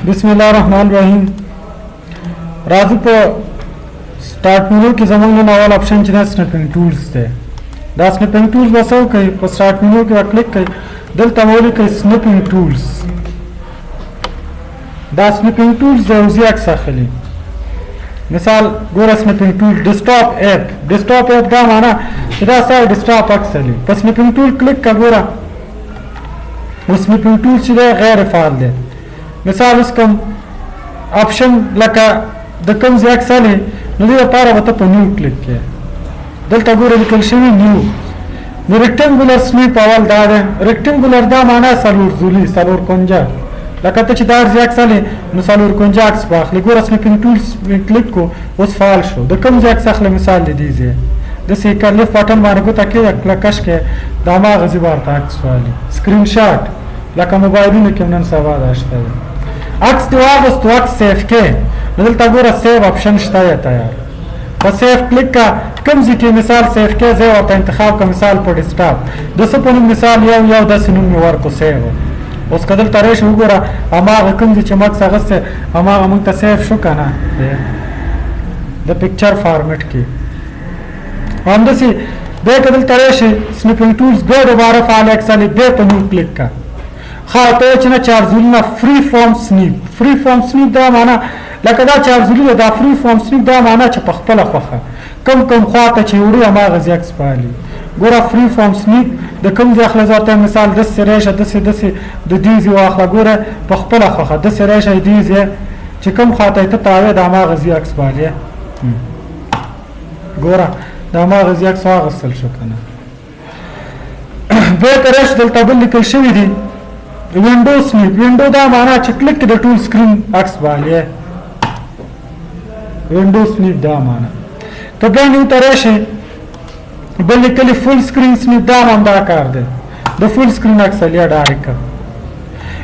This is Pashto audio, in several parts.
بسم الله الرحمن الرحیم. راځو په start menu کې زموږ نن اول option چې دا Snipping Tools دی. دا Snipping Tools به څه وکړئ؟ په start menu کې به کلیک کړئ، دلته به ولیکئ Snipping Tools. دا Snipping Tools د یو ځای عکس اخلي. مثال ګوره Snipping Tool desktop app، desktop app دا معنا چې دا ستا desktop عکس اخلي. په Snipping Tool کلیک کړه، ګوره اوس Snipping Tool چې دی غیر فعال دی. مثال اوس کوم option لکه د کوم ځای عکس اخلي، نو دې لپاره به ته په new کلیک کړې. دلته ګوره لیکل شوي new. نو rectangular snip اول دا دی. rectangular دا معنا څلور ضلعي، څلور کنجه، لکه ته چې دا ځای عکس اخلې نو څلور کنجه عکس به اخلي. ګوره Snipping Tools کلیک کو، اوس فعال شو. د کوم ځای عکس اخلې؟ مثال د دې ځای داسې که left button باندې ګوته کېږده، کلک کش کړې، د هماغه ځای به ورته عکس والي. screenshot لکه موبایلونو کې نن سبا دا شته دی. عکس دې واغوستو، عکس save کې، نو دلته ګوره save option شته دی تیار. په save کلیک کا، کوم ځای کې مثال save کې ځای ورته انتخاب کا، مثال په desktop د څه په نوم، مثال یو یو داسې نوم مې ورکړو save. اوس که دلته راشي وګوره هماغه کوم ځای چې موږ عکس اخیستی هماغه موږ ته save شو که نه د picture format کې. همداسې بیا که دلته راشي Snipping Tools بیا دوباره فعال عکس اخلي، بیا په new کلیک کا. ښه ته چې نه چار ضلعي نه free form snip. free form snip دا معنا لکه دا چار ضلعي ده، دا free form snip دا معنا چې په خپله خوښه کوم کوم خواته چې وړي هماغه ځای عکس پالي. ګوره free form snip د کوم ځای اخلې؟ زه ورته مثال داسې راشه، داسې داسې د دې ځای واخله. ګوره په خپله خوښه داسې راشه، دې ځای چې کوم خواته یې ته تاوې د هماغه ځای عکس پالي. ګوره د هماغه ځای عکس واخیستل شو که نه. بیا که راشي دلته بل لیکل شوي دي window snip. window دا معنا چې کلیک د ټول screen عکس بالي، window snip دا معنا. که بیا new ته راشي بل لیکلي full screen snip، دا هم دا کار دی، د full screen عکس لیا direct.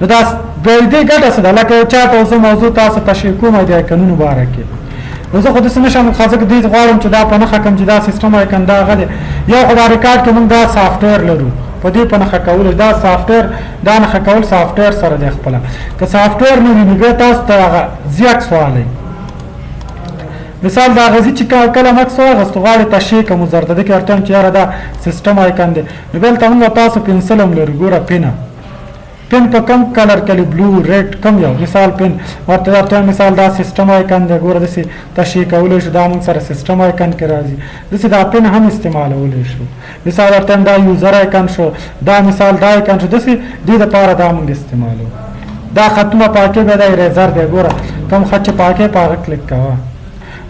نو دا د دې ګټه څه ده؟ لکه یو چا ته اوس موضوع تاسو تشریح کوم د آیکنونو باره کې، نو زه خو داسې نه شم، خو ځکه دې غواړم چې دا په نښه کړم چې دا system icon دا هغه دی. یو خو دا ریکارډ کې موږ دا software لرو، په دې په نښه کول دا software، دا نښه کول software سره دی خپله. که software نه وي نو بیا تاسو ته هغه زیات سوال. مثال دا غزي چې کله عکس واخیستو غواړې تشریح کړم درته، دې کې ورته وایم چې یاره دا system icon دی. نو بیا هلته موږ تاسو pencil هم لرو. ګوره pen، pen په کوم color کې، blue، red، کوم یو، مثال pen ورته ورته مثال دا system icon دی. ګوره داسې تشریح کولی شو، دا موږ سره system icon کې راځي. داسې دا pen هم استعمالولی شو. مثال ورته دا user icon شو، دا مثال دا آیکن شو، داسې دې دپاره دا موږ استعمالو. دا خطونه پاکې بیا دا eraser دی. ګوره کوم خط چې پاکې په هغه کلیک کوه.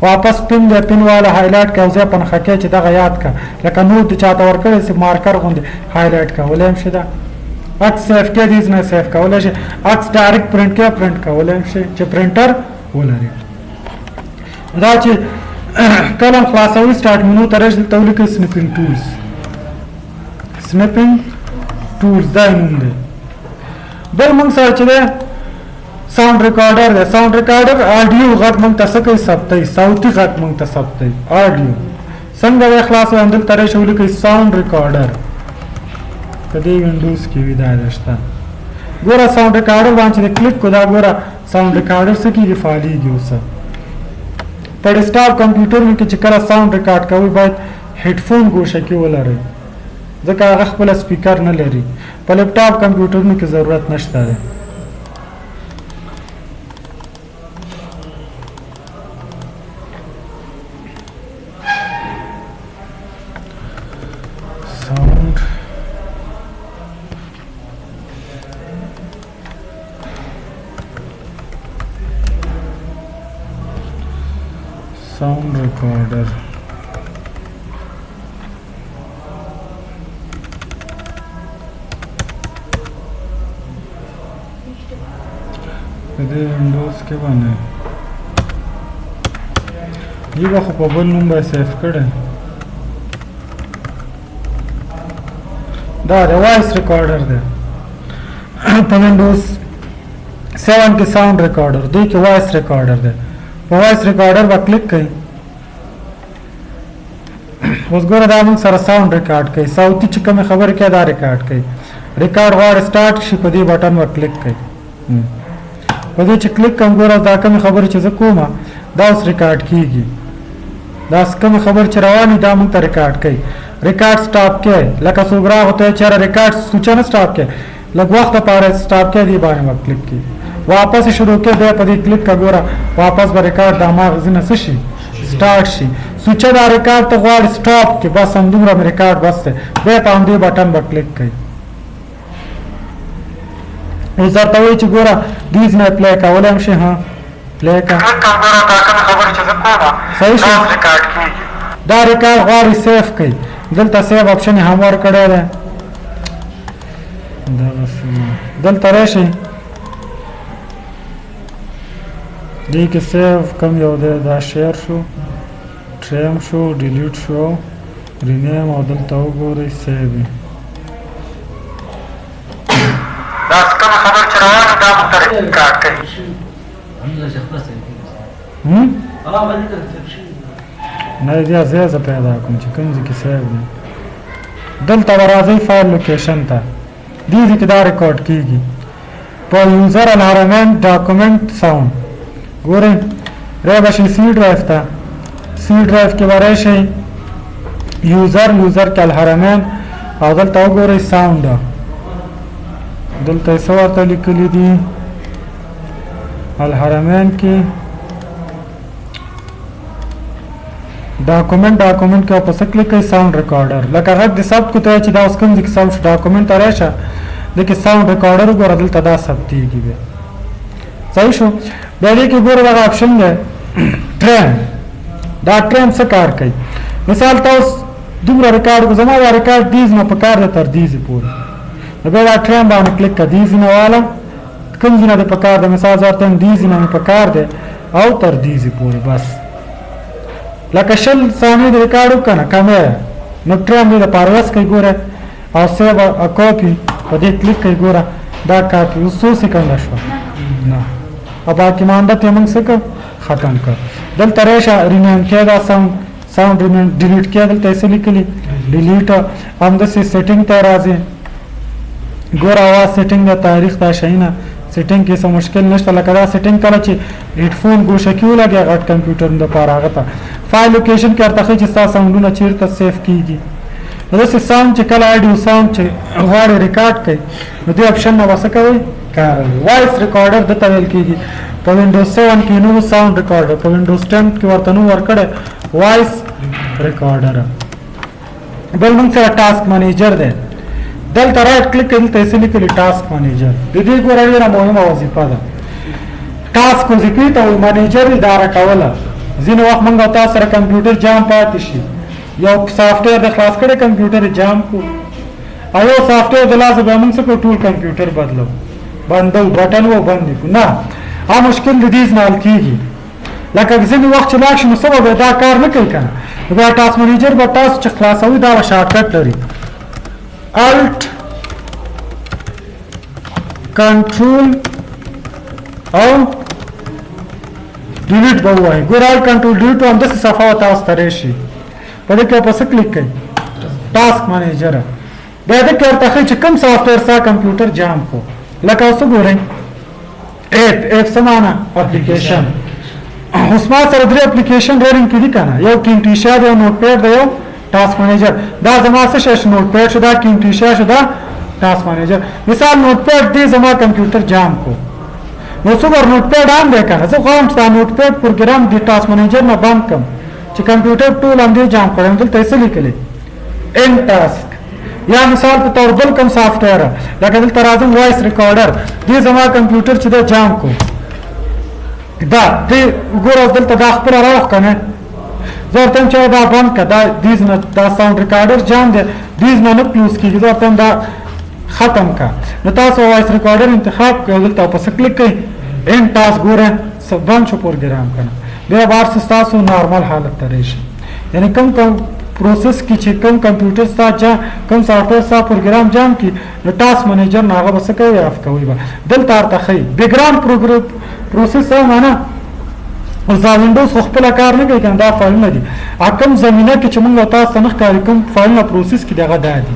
واپس pen دی، pen والا highlight کا، ځای په نښه کې چې دغه یاد کا، لکه note د چاته ورکړی چې marker غوندې highlight کولی هم شي. دا عکس save کې دې نه save کولی شي، عکس direct print کې پرنټ کولی هم شي چې پرنټر ولري. دا چې کله خلاصوي start menu ته راشي، دلته ولیکئ Snipping Tools. Snipping Tools دا یې نوم دی. بل موږ سره چې دی sound recorder دی. sound recorder audio غږ موږ ته څه کوي؟ ثبتوي، صوتي غږ موږ ته ثبتوي audio. څنګه به خلاصوي؟ همدلته راشي ولیکئ sound recorder، په دې Windows کې وي دا شته. ګوره sound recorder باندې چې کلیک کو، دا ګوره sound recorder څه کېږي؟ فعالېږي. اوس په desktop کمپیوټرونو کې چې کله sound record کوئ باید هډفون ګوشه کې ولرئ، ځکه هغه خپله سپیکر نه لري. په لپټاپ کمپیوټرونو کې ضرورت نشته دی. sound sound recorder په دې Windows کې باندې یو به خو په بل نوم به save کړی. دا د voice recorder دی. په Windows 7 کې sound recorder دی، کې voice recorder دی. په voice recorder به کلیک کړئ. اوس ګوره دا موږ سره sound record کوي، صوتي چې کومې خبرې کوي دا ریکارډ کوي. ریکارډ غواړي start شي، په دې button به کلیک کړئ. په دې چې کلیک کوم ګوره دا کومې خبرې چې زه کومه دا اوس ریکارډ کیږي. دا کومې خبرې چې روانې دا موږ ته ریکارډ کوي. ریکارډ سټاپ کې لکه څوک راغی ته چېرې ریکارډ سوچه نه سټاپ کې، لږ وخت لپاره سټاپ کې دې باندې به کلیک کړي، واپس شروع کې بیا په دې کلیک کا ګوره واپس به ریکارډ د هماغه ځای نه څه شي سټارټ شي. سوچه دا ریکارډ ته غواړي سټاپ کې، بس همدومره مې ریکارډ بس دی، بیا په همدې بټن به کلیک کوي. اوس درته وایي چې ګوره دې ځای نه پلی کولی هم شي. ها پلی کړه، صحیح شو. دا ریکارډ غواړي سیف کړي، دلته سیف اپشن هم ورکړی دی. دلته راشئ دې کې سیف کوم یو دی، دا شیر شو، ټریم شو، ډیلیټ شو، رینیم، او دلته وګورئ سیو. دا کومه خبر چې روانه دا موږ ته ریکارډ کوي. نه بیا زه زه پیدا کوم چې کوم ځای کې سیو دی. دلته به راځئ فایل لوکیشن ته، دې ځای کې دا ریکارډ کیږي په یوزر الحرمین ډاکومنټ ساوند. ګورئ را به شئ سی ډرایو ته، سی ډرایو کې به راشئ یوزر، یوزر کې الحرمین، او دلته وګورئ ساوند. دلته یې څه ورته لیکلي دي؟ الحرمین کې ډاکومنټ، ډاکومنټ کې په څه کلیک کوئ؟ ساوند ریکارډر. لکه غږ د ثبت کو ته چې دا اوس کوم ځای کې ساوند شو، ډاکومنټ ته راشه دې کې ساوند ریکارډر وګوره، دلته دا ثبتېږي بیا. صحیح شو. بیا دې کې ګوره دغه اپشن دی ټریم. دا ټریم څه کار کوي؟ مثال تاسو دومره ریکارډ کو، زما دا ریکارډ دیز نه په کار دی تر دیزې پورې، نو بیا دا ټریم باندې کلیک کړه، دیز نه واله کوم ځای نه دې په کار دی، مثال زه ورته وایم دیز نه مې په کار دی او تر دیزې پورې، بس لکه 20 ثانیې د ریکارډ وکړه نه کمه، نو ټریم دې دپاره وس کوي ګوره، او سیو کاپي په دې کلیک کوي ګوره دا کاپي اوس څو سیکنډه شوه؟ نه، او باقي مانده ته موږ څه کړ؟ ختم کړ. دلته راشه رینیم کې دا ساوند، ساوند رینیم ډیلیټ کې، دلته یې څه لیکلي ډیلیټ. همداسې سیټینګ ته راځي ګوره اواز سیټینګ د تاریخ دا شیونه سیټینګ کې څه مشکل نشته. لکه دا سیټینګ کله چې هیډفون ګوشه کې ولګي غټ کمپیوټر دپاره هغه ته فایل لوکیشن کې ورته ښیي چې ستا ساونډونه چېرته سیف کیږي. نو داسې ساونډ چې کله اډیو ساونډ چې غواړي ریکارډ کوي نو دې اپشن نه به څه کوئ؟ کاروي. وایس ریکارډر دته ویل کیږي. په وینډوز 7 کې نو ساونډ ریکارډر، په وینډوز 10 کې ورته نوم ورکړی وایس ریکارډر. بل موږ سره ټاسک منیجر دی. دلته رایټ کلیک کړئ، دلته یې څه لیکلي؟ ټاسک منیجر. د دې ګوره ډېره مهمه وظیفه ده. ټاسک وظیفې ته وایي، منیجر اداره کوله. ځینې وخت موږ او تاسو سره کمپیوټر جام پاتې شي، یو سافټویر د خلاص کړی کمپیوټر جام کو، او یو سافټویر د لاسه بیا موږ څه کوو؟ ټول کمپیوټر بدلو، بندو، بټن و بند کړو. نه، هغه مشکل د دې نه حل کېږي. لکه ځینې وخت چې لاړ شي نو څه به دا کار نه کوي که نه، نو بیا ټاسک منیجر به تاسو چې خلاصوي دا به شارټکټ لري، الټ کنټرول او ډیلیټ به ووایي. ګوره الټ کنټرول ډیلیټ همداسې صفحه به تاسو ته راشي. په دې کې په څه کلیک کوئ؟ ټاسک منیجر. بیا دې کې ورته ښیي چې کوم سافټویر ستا کمپیوټر جام کو. لکه اوس وګورئ اپ، اپ څه معنا؟ اپلیکیشن. اوس ما سره درې اپلیکیشن رنینګ کې دي که نه، یو کیمټیشا دی، یو نوټ پیډ دی، یو ټاسک منیجر. دا زما څه شی شو؟ نوټ پیډ شو، دا کیمټیشا شو، دا ټاسک منیجر. مثال نوټ پیډ دې زما کمپیوټر جام کو، نو څه ور نوټ پیډ هم دی که نه، زه غواړم چې دا نوټ پیډ پروګرام د ټاسک منیجر نه بند کړم چې کمپیوټر ټول همدې جام کړم. دلته یې څه لیکلي؟ ان ټاسک. یا مثال په تور بل کوم سافټویر، لکه دلته راځم وایس ریکارډر، دې زما کمپیوټر چې دا جام کو، دا دې وګوره اوس دلته دا خپله راوخ که نه، زه ورته وایم چې دا بند کړه، دا دیز نه دا ساوند ریکارډر جام دی، دیز نه نه کلوز کېږي، زه ورته وایم دا ختم کړه. نو تاسو وایس ریکارډر انتخاب کړئ، دلته په څه کلیک کړئ؟ ان ټاسک. ګوره بند شو پروګرام که نه، بیا به هر څه ستاسو نارمل حالت ته راشي. یعنی کوم کوم پروسس کې چې کوم کمپیوټر ستا جا کوم سافټویر ستا پروګرام جام کړي نو ټاسک منیجر نه هغه به څه کوي؟ اف کوي به. دلته ورته ښیي بیکګراوند پروسس څه معنا؟ اوس دا وینډوز خو خپله کار نه کوي که نه، دا فایلونه دي. کوم زمینه کې چې موږ او تاسو ته نه ښکاري کوم فایلونه پروسس کې دي هغه دا دي،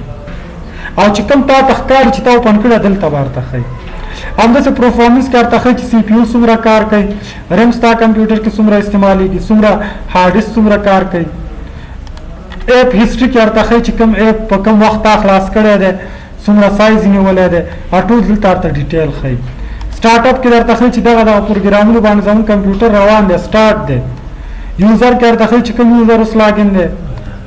او چې کوم تا ته ښکاري چې تا اوپن کړی دلته به ورته ښیي. همداسې پرفارمنس کې ورته ښیي چې سی پي یو څومره کار کوي، ریم ستا کمپیوټر کې څومره استعمالیږي، څومره هارډ ډیسک څومره کار کوي. اپ هیسټري کې ورته ښیي چې کوم اپ په کوم وخت تا خلاص کړی دی، څومره سایز یې نیولی دی، او ټول دلته ورته ډیټیل ښیي. سټارټ اپ کې درته ښیي چې دغه دغه پروګرامونو باندې زموږ کمپیوټر روان دی، سټارټ دی. یوزر کې ورته ښیي چې کوم یوزر اوس لاګین دی.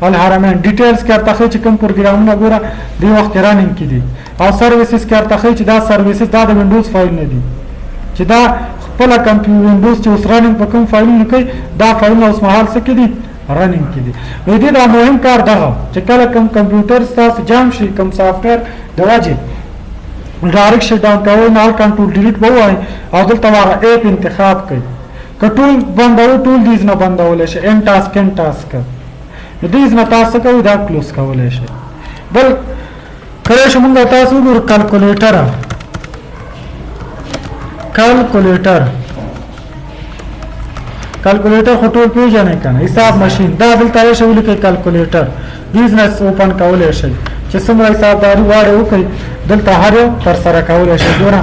الحرمین ډیټیلز کې ورته ښیي چې کوم پروګرامونه ګوره دې وخت کې رننګ کې دي. او سرویسز کې ورته ښیي چې دا سرویسز دا د وینډوز فایل نه دي، چې دا خپله وینډوز چې اوس رننګ په کوم فایلونو کوي دا فایلونه اوس مهال څه کې دي، رننګ کې دي. نو دې دا مهم کار دغه چې کله کوم کمپیوټر ستاسو جام شي، کوم سافټویر د وجې ډایرکټ شټ ډاون کوئ، نو کنټرول ډیلیټ به ووایئ او دلته به هغه اپ انتخاب کړئ. که ټول بندوئ ټول دیز نه بندولی شئ، ان ټاسک ان ټاسک، نو دیز نه تاسو کوئ دا کلوز کولی شئ. بل کله چې موږ تاسو وګورو کلکولیټر، کلکولیټر کلکولیټر خو ټول پیژنئ که نه، حساب ماشین دا دلته راشئ ولیکئ کلکولیټر، بزنس اوپن کولی شئ چې څومره حسابداري غواړئ وکړئ، دلته هر یو ترسره کولی شئ. ګوره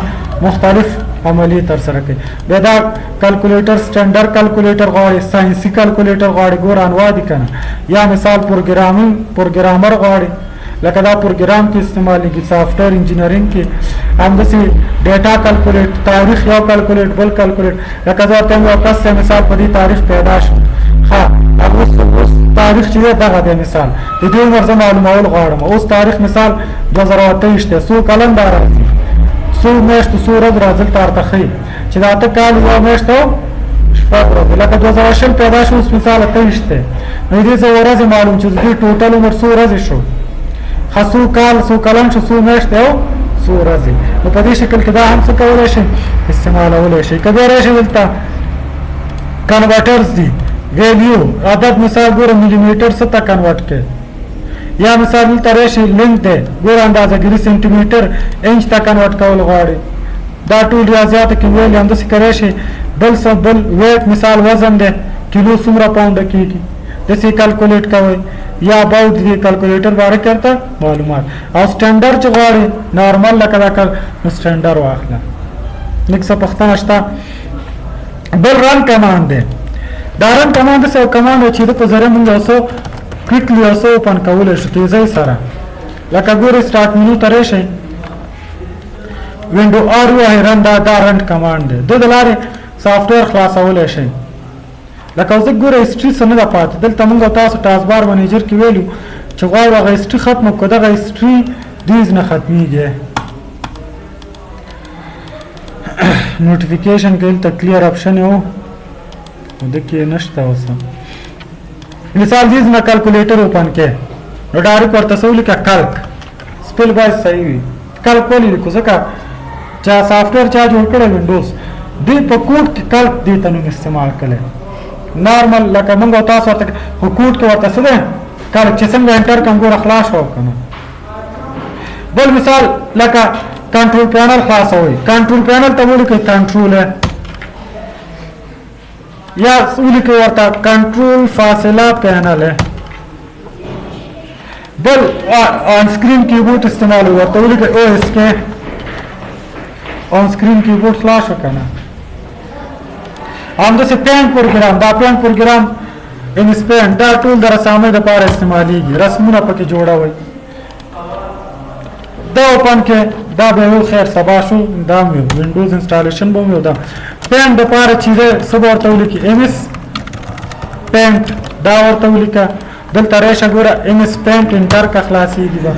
مختلف عملیې ترسره کوي. بیا دا کلکولیټر سټنډرډ کلکولیټر غواړي، ساینسي کلکولیټر غواړي، ګوره انواع دي که نه. یا مثال پروګرامینګ پروګرامر غواړي، لکه دا پروګرام کې استعمالیږي، سافټویر انجینرینګ کې. همداسې ډیټا کلکولیټ، تاریخ یو کلکولیټ بل کلکولیټ، لکه زه ورته وایم یو کس دی مثال په دې تاریخ پیدا شو، ښه اوس اوس تاریخ چې دی دغه دی، مثال د دې عمر زه معلومول غواړم، اوس تاریخ مثال 2028 دی، څو کلن دا راځي، څو میاشتو څو ورځ راځي، دلته ورته ښیي چې دا 8 کال یوه میاشت او شپږ ورځې، لکه 2020 پیدا شو اوس مثال 28 دی، نو دې څو ورځې معلوم چې د دې ټوټل عمر څو ورځې شو، ښه څو کال څو کلن شو، څو میاشتې او څو ورځې. نو په دې شکل کې دا هم څه کولی شئ، استعمالولی شئ. که بیا راشئ دلته کنورټرز دي، ویلیو عدد مثال ګوره ملي میټر څه ته کنورټ کړي، یا مثال دلته راشئ لینک دی، ګوره اندازه ګیري سنټي میټر انچ ته کنورټ کول غواړي، دا ټول ریاضیاتو کې ویلي. همداسې که راشئ بل څه بل ویټ مثال وزن دی، کیلو څومره پاونډه کېږي، داسې کلکولیټ کوئ. یا باید دې کلکولیټر باره کې ورته معلومات. او سټنډرډ چې غواړي نارمل لکه دا کل نو سټنډرډ واخله. لږ څه پوښتنه شته. بل رن کمانډ دی، دا رن کمانډ داسې یو کمانډ دی چې د په ذریعه موږ یو څه کویکلی یو څه اوپن کولی شو تیزۍ سره. لکه ګورئ سټارټ مینو ته راشئ، وینډو آر ووهئ، رن، دا رن کمانډ دی، د لارې سافټویر خلاصولی شئ. لکه اوس ګوره هیسټري څه نه ده پاتې، دلته موږ تاسو ټاسک بار منیجر کې ویلو چې غواړو هغه هیسټري ختمه کړو، دغه هیسټري دیز نه ختمیږي. نوټیفیکیشن کې دلته کلیر اپشن یو د کې نشته اوس. مثال دیز نه کلکولیټر اوپن کې، نو ډایرکټ ورته څه ولیکه، کلک، سپیل باید صحیح وي. کلک ولې لیکو؟ ځکه چې سافټویر چا جوړ کړی وینډوز، دوی په کوډ کې کلک دې ته نوم استعمال کړی. نارمل لکه موږ او تاسو ورته خو کوډ کې ورته څه دی کلک، چې څنګه انټر کوم ګوره خلاص شو که نه. بل مثال لکه کنټرول پینل خلاصوئ، کنټرول پینل ته ولیکئ کنټرول، یا ولیکئ ورته کنټرول فاصله پینل. بل آن سکرین کیبورډ استعمال ورته ولیکئ او اس کې، آن سکرین کیبورډ خلاص شو که نه. همداسې پینټ پروګرام، دا پینټ پروګرام ایم اس پینټ دا ټول د رسامۍ دپاره استعمالیږي، رسمونه پکې جوړوئ. دا اوپن کې دا به یو خیر سبا شو، دا مې وینډوز انسټالیشن به مې دا پینټ دپاره چې دی څه به ورته ولیکي، ایم اس پینټ دا ورته ولیکه. دلته راشه ګوره ایم اس پینټ انټر که خلاصېږي به.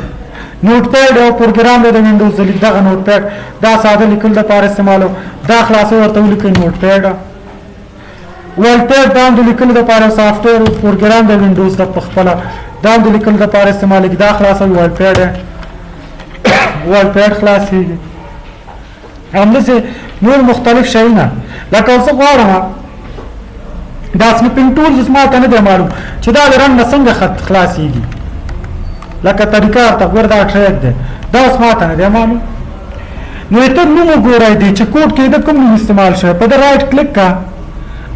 نوټ پیډ یو پروګرام دی د وینډوز د لیک، دغه نوټ پیډ دا ساده لیکل دپاره استعمالو، دا خلاصوي ورته ولیکئ نوټ پیډ. ورډ پیډ دا هم د لیکلو دپاره سافټویر پروګرام دی وینډوز د په خپله، دا هم د لیکلو دپاره استعمالېږي، دا خلاصوي ورډ پیډ، ورډ پیډ خلاصېږي. همداسې نور مختلف شیونه. لکه اوس غواړم دا سنیپینګ ټولز اوس ما ته نه دی معلوم چې دا د رنګ نه څنګه خلاصېږي، لکه طریقه ورته ګوره دا ټریک دی، دا اوس ما ته نه دی معلوم. نو ته نوم وګورئ دی چې کوډ کې د کوم نوم استعمال شوی، په ده رایټ کلیک کا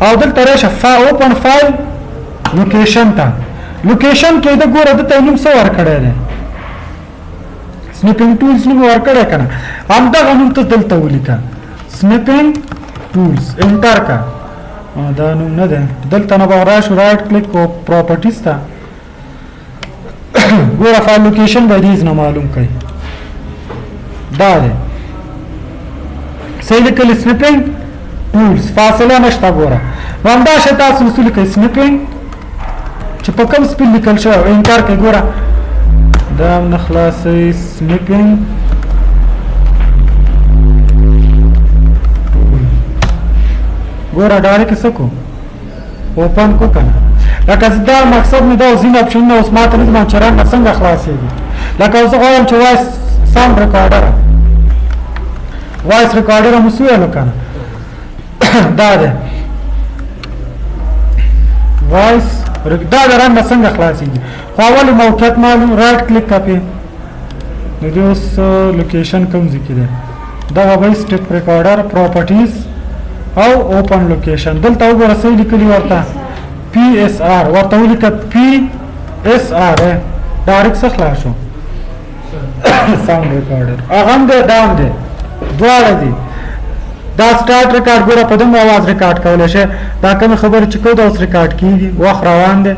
او دلته راشه اوپن فایل لوکیشن ته، لوکیشن کې د ګوره دته نوم څه ورکړی دی، سنیپینګ ټولز نوم ورکړی که نه، همدغه نوم ته دلته ولیکه، Snipping Tools، enter کا. دا نوم نه دی. دلته نه به راشو، right click او properties ته. ګوره، file location به دې نه معلوم کړئ. دا دی، صحیح لیکل، Snipping Tools، فاصله نشته. ګوره، نو همدا شی تاسو اصول کوي، Snipping چې په کوم spell لیکل شوی، enter کوي. ګوره، دا هم نه خلاصوي. Snipping، ګوره، direct څه کو، open کو کنه. لکه دا مقصد مې دا ځینې آپشنونه اوس ماته نه ځم چې run څنګه خلاصېږي. لکه اوس غواړم چې voice sound recorder، voice recorder مو څه ویلو کنه؟ دا دی voice، دا د run څنګه خلاصېږي؟ خو اول موقعیت معلوم، right click کپې. نو دې اوس location کوم ځای کې دی؟ دغه voice tape recorder، properties او open location. دلته وګوره څه لیکلي ورته، PSR. ورته ولیکه PSR، direct څه خلاص شو، sound recorder. هغه هم دی، دا هم دی، دواړه دي. دا start record، ګوره، په دومره आवाज ریکارډ کولی شي. دا کوم خبره چې کوو، دا اوس ریکارډ کیږي، وخت روان دی.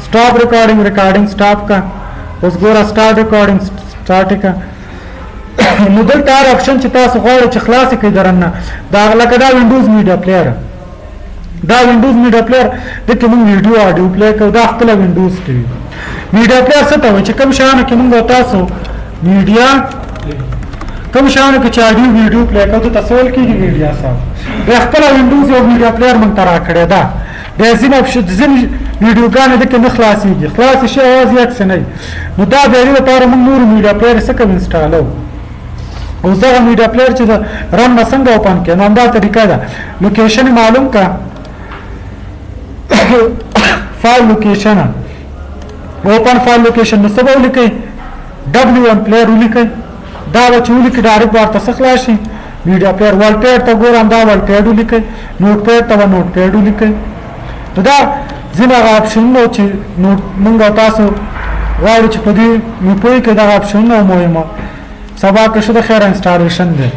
Stop recording، recording stop کا. اوس ګوره، start recording، start کا. نو دلته هر option چې تاسو غواړئ چې خلاص کړئ درنه دا، لکه دا Windows Media Player، دا Windows Media Player د کې موږ video audio play کوو. دا خپل Windows TV Media Player څه ته وایي؟ چې کوم شیانو کې موږ تاسو میډیا، کوم شیانو کې چې audio video play کوو، ته تاسو کېږي میډیا صاحب. بیا خپل Windows یو media player موږ ته راکړی. دا بیا ځینې option، ځینې ویډیوګانې د کې نه خلاصېږي، خلاص شي اواز یې څه نه. نو دا د دې لپاره موږ نور media player څه کوو، install و. اوس دغه media player چې د run نه څنګه open کړي؟ نو همدا طریقه ده، location معلوم کا، file location، open file location. نو څه به ولیکئ؟ WM Player ولیکئ. دا به چې ولیکئ، direct ورته څه خلاص شي؟ Media player. WordPad ته ګورم، دا WordPad ولیکئ، Notepad ته به Notepad ولیکئ. نو دا ځینې هغه آپشنونه چې نو مونږ تاسو غواړو چې په دې مې پوه کړئ. دغه آپشنونه مهمه. سبا که شو د خیر installation دی.